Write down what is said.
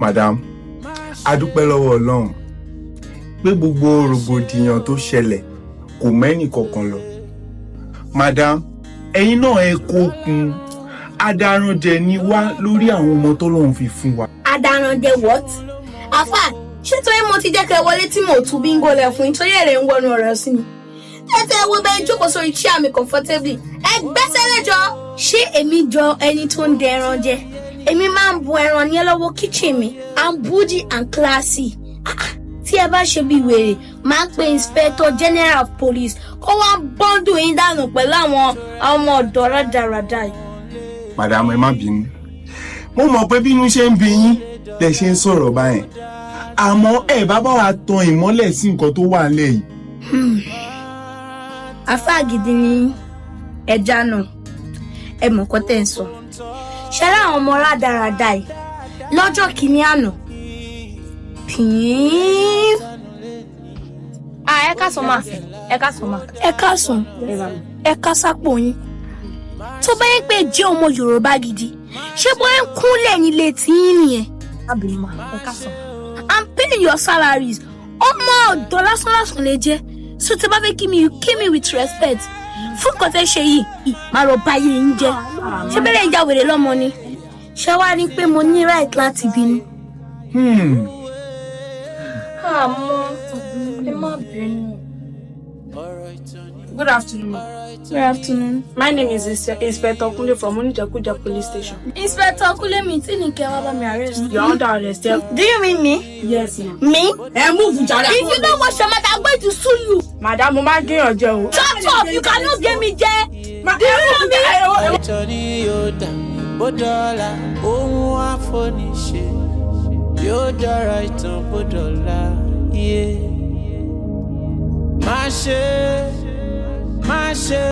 Madam, a dúpẹ́ lọ́wọ́ Ọlọ́run pé gbogbo rògbòdìyàn tó ṣẹlẹ̀ kò mẹ́nì kankan lọ. Madam, ẹ̀yin náà ẹ kó kun adaranjẹ ni wá lórí àwọn ọmọ tọ́lọ́run fi fún wa. Adaranjẹ what? Àfà, ṣé torí mo ti jẹ́ kẹ́ wọlé tí mo tú bíngò lẹ̀ fún yín, torí èrè ń wọnú ọ̀rọ̀ sí mi? Tẹ́tẹ́ wo bẹ́ẹ̀ jókòó sórí chair mi comfortably. Ẹ gbẹ́sẹ̀ lẹ́jọ́. Ṣé èmi jọ ẹni tó ń dẹ ẹran jẹ? Èmi máa ń bu ẹran ní lọ́wọ́ kitchen mi. I'm bougie and classy. Ah, ah, tí ẹ bá ṣe bí wèrè, máa ń pe Inspector General of Police kó wá bọ́ńdù yín dànù pẹ̀lú àwọn ọmọ ọ̀dọ́ rádaràda yìí. Madam, ẹ má bínú. Mo mọ̀ pé bínú ṣe ń bí yín lẹ ṣe ń sọ̀rọ̀ báyẹn, àmọ́ ẹ bá bá wa tan ìmọ́lẹ̀ sí nǹkan tó wà nílẹ̀ yìí. Àfáà gidi ní ẹja náà, ẹ mọ̀ nǹkan tẹ́ ń sọ. Ṣẹlẹ̀ àwọn ọmọ rádaràda yìí lọ́jọ́ kìíní àná pín. Ah, ẹ káàsán ma, ẹ káàsán ma. Ẹ káàsán, ẹ ká sápò yín. Tó bá yẹn pé jẹ́ ọmọ Yorùbá gidi, ṣé bóyá ń kúnlẹ̀ nílé tí yín nìyẹn? Ábìlú ma, ẹ káàsán. I'm paying your salaries. Ọmọ ọ̀dọ́ lásán lásán lè jẹ́, so tí bá fẹ́ kí mi, you kill me with respect. Fún nǹkan tẹ́ ṣe yìí, máa lọ bá yín jẹ́. Ṣé bẹ́ẹ̀ ń já wèrè lọ́mọ ni? Ṣé wàá ní pé mo ní right láti bínú? Àmọ́ ẹ má bínú. Good afternoon, ma. Good afternoon. My name is Inspector Kunle from Onijekuja Police Station. Inspector Kunle mi tí ní kẹ́ wá bá mi arrest. You are under arrest. Do you mean me? Yes, ma. Me? Ẹ move jàre. If you don't wash your mouth, I'm going to sue you. Madam, mo máa gé jẹ o. Shut up! You cannot get me jẹ. Do you know me? Ìtàn ni yóò dà bó dọ́là, ohun àfoníṣe yóò dára, ìtàn bó dọ̀la yé. Má ṣe, má ṣe.